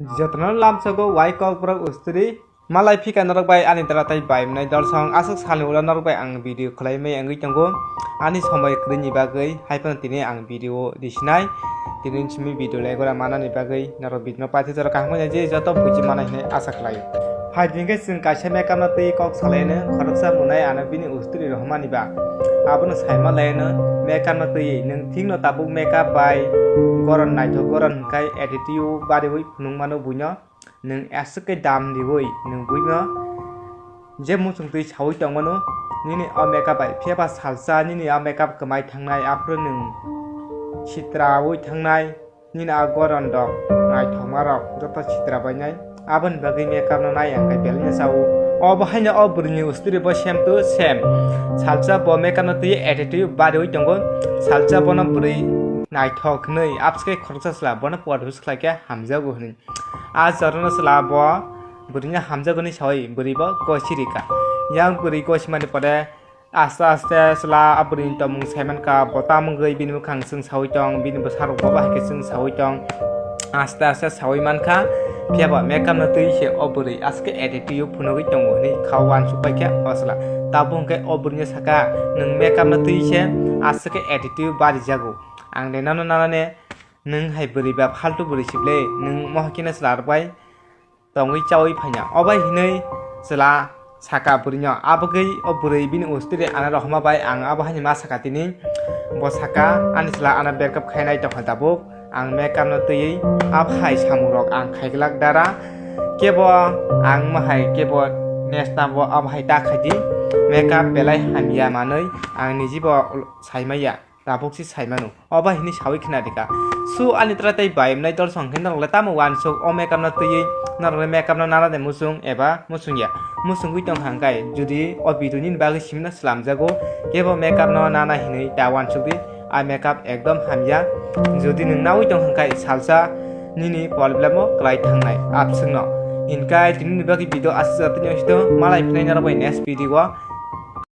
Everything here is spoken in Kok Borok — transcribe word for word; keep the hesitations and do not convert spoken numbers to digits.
Jotono lamsogo wai kokborok ustri. Malai phika norok bai ani dara tai bai mwnai dolsong, aswk salni ulo norok bai ang video khwlai maya wngwi tongo. Ani somoi kwrwini bagwi hai phano tini ang video risinai. Tini simi video legora manani bagwi norok video no paithago kaham wngya je joto buji mana hinwi asa khlaio. Phaidi hwnkhe chwng kaisa makeup no twi kok salaino khoroksa mwnai ano bini ustri rohormani ba. Abono saima laino makeup no twi nwng thikno tabuk makeup bai goron naithok goron hwnkhe attitude bariwi phunukmano buino. Nwng aswk khe dam riwi nwng buino je muchung twi sawi tongmano nini o makeup bai phiya ba salsa nini o makeup kwmai thangnai aphuru nwng sitrawi thangnai. Nini a goron rok naithokma rok joto sitra bainai. Aboni bagwi makeup no nai ang khe belai no sao. Obo haino o bwrwini ustri bo same to same. Salsa bo makeup no twi attitude bariwi tongo. Salsa bono bwrwi naithok hinwi abs khe khoroksa chwla bono puar hus khlai khe hamjago hinwi. A jorano chwla bo bwrwino hamjago hinwi sawi bwrwi bo gosi rikha. Yang bwrwi gosimani pore Aste aste chwla a bwrwini tongmung saimankha, bo tamo wngwi bini bwkhang chwng sawi tong, bini bwsarok bo bahai khe chwng sawi tong. Aste aste sawi mankha, phiya ba makeup no twi se o bwrwi aswk khe attitude phunugwi tongo hinwi kha uansukpai khe o chwla. Tabuk hwnkhe o bwrwino saka, "Nwng makeup no twi se aswk khe attitude barijago. Ang de nono nanane nwng hai bwrwi ba phaltu bwrwi se ble, nwng mohor khe no chwla rwbai." Tongwi chawi phaina. Obai hinwi chwla saka bwrwino, "Abagwi o bwrwi bini ustri ano rohorma bai ang abo haini ma saka tini." Bo saka, "Ani chwla ano breakup khainai tongkha tabuk, ang makeup no twiwi abo hai samungrok ang khaiglak dara, kebo ang mahai kebo next time bo abo hai ta khaidi, makeup belai hamya manwi ang nijibo saimaya." Tabuk se sai mano. Obo hini sawi khna rikha. So, ani tara tei bai mwnai dol song khe norok le tamo uansuk o makeup no twiwi norok le makeup no nana de muchung eba muchung ya. Muchungwi tong kha hwnkhe jodi o video nini bagwi simino slamjago, kebo makeup no nana hinwi ta uansuk di, a makeup ekdom hamya. Jodi nwng nawi tong kha hwnkhe salsa nini problem o kwlai thangnai abswk no. Hinkai tini ni bagwi video aswk jatoni osito malai phinai norok bai next video o.